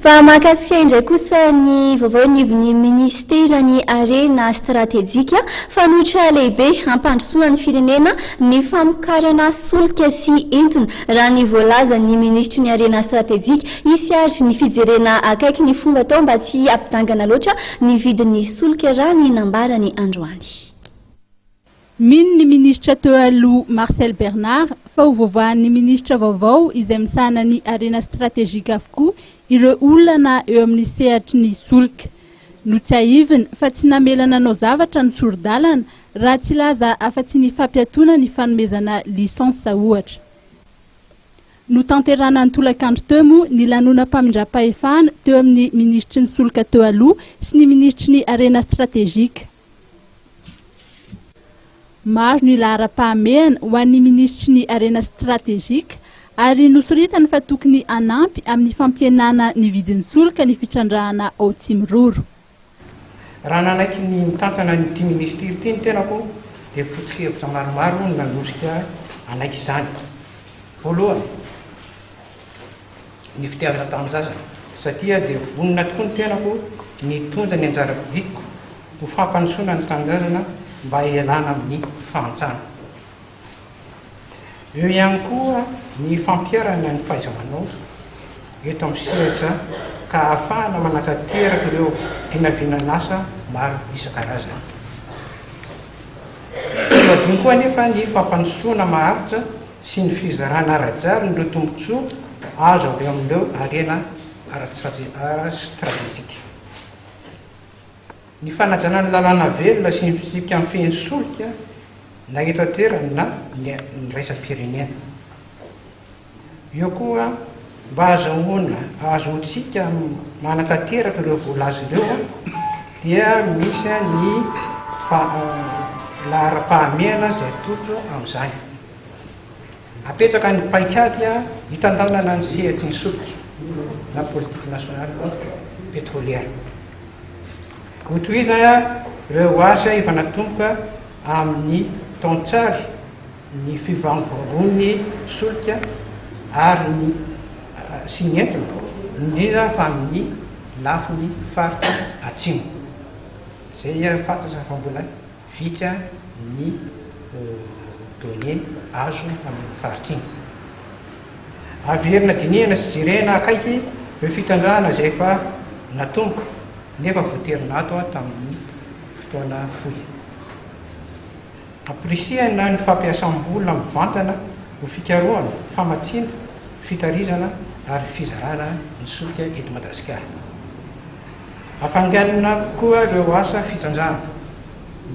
Fa mahakasika indray kosa ny vaovao eo anivon'ny minisiteran'ny Harena stratejika, fanoitra lehibe hampandrosoana ny firenena ny famokarana solika sy entona, raha ny voalazan'ny minisitry ny Harena stratejika. Hisy ary ny fijerena akaiky ny fomba atao mba tsy hampidangana loatra ny vidin'ny solika, raha ny nambarany androany. Mino ny minisitra teo aloha Marcel Bernard fa ho voavahan'ny minisitra vaovao izay misahana ny harena stratejika avokoa ireo olana eo amin'ny sehatry ny solika. Notsiahiviny fa tsy namela nanao zavatra ny sori-dalana raha tsy hilaza afa-tsy ny fampiatoana ny fanomezana licence ohatra. Notanterahina ny tolakandro teo moa ny lanonam-pamindram-pahefana teo amin'ny minisitry ny solika teo aloha sy ny minisitry ny harena stratejika. Maro ny laharam-pahamehana ho an'ny minisitry ny Harena stratejika ary nosoritany fa tokony hanampy amin'ny fampihenana ny vidin'ny solika ny fitrandrahana ao Tsimiroro. Raha nanaiky ny mitantana an'ity minisitery ity ny tenako dia foto-kevitra maromaro no nanosika ahy hanaiky izany. Voalohany, ny fitiavana tanindrazana satria dia vonona tokoa ny tenako ny hitondra ny anjara birikiko ho fampandrosoana ny tanindrazana mba hialana amin'ny fahantrana. Eo ihany koa ny fampiharana ny fahaiza-manao eto amin'ny sehatra ka ahafahana manatanteraka ireo vinavinan'asa maro isan-karazany. Tsy ho adino koa anefa ny fampandrosoana maharitra sy ny fizarana ara-drariny ireo tombontsoa azo avy amin'ireo harena ara-stratejika. Ny fanajana ny lalàna velona sy ny fitsipika mifehy ny solika na eto an-toerana na ny iraisam-pirenena. Eo koa mba ahazahoana, ahazoantsika manatanteraka ireo voalaza ireo dia misy ny laharam-pahamehana izay atolotra amin'izany. Apetraka ny paikady hitantanana ny sehatry ny solika na politique nationale pétrolière. Hotohizana ireo asa efa natomboka amin'ny taon-tsary ny fivangongoan'ny solika ary ny sy ny entona, indrindra fa amin'ny lafiny faritra atsimo. Izay fantatra fa mbola vitsy ny données azo amin'iny faritra iny. Averina dinihana sy jerena akaiky ireo fitrandrahana izay efa natomboka nefa voatery naato tamin'ny fotoana fohy. Ampirisihana ny fampiasam-bola mivantana ho fikarohana, famatsiana, fitarizana ary fizarana ny solika eto Madagasikara. Hafainganina koa ireo asa fitrandrahana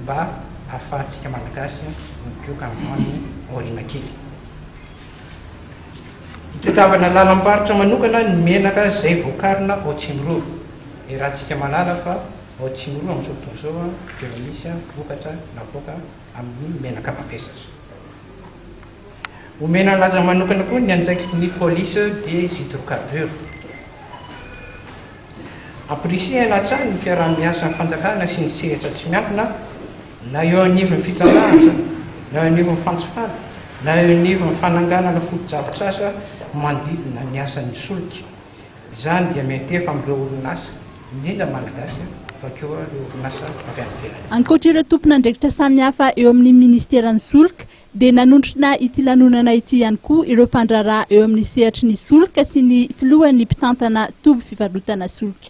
mba hahafahantsika Malagasy migoka ny rano aoriana kely. Itadiavana lalam-barotra manokana ny menaka izay vokarina ao Tsimiroro. Iarahantsika mahalala fa ao Tsimiroro amin'izao fotoana izao dia efa misy vokatra navoaka amin'ny menaka mavesatra. Omena lanja manokana koa ny andraikitry ny police des hydrocarbures. Ampirisihana hatrany ny fiaraha-miasan'ny fanjakana sy ny sehatra tsy miankina na eo anivon'ny fitrandrahana izany, na eo anivon'ny fanjifana, na eo anivon'ny fananganana fotodrafitrasa manodidina ny asan'ny solika. Izany dia miantefa amin'ireo orinasa, indrindra malagasy fa koa ireo orinasa avy any ivelany. Ankoatra ireo tompon'andraikitra samihafa eo amin'ny minisiteran'ny solika dia nanontrona ity lanonana ity ihany koa ireo mpandraharaha eo amin'ny sehatry ny solika sy ny filohan'ny mpitantana toby fivarotana solika.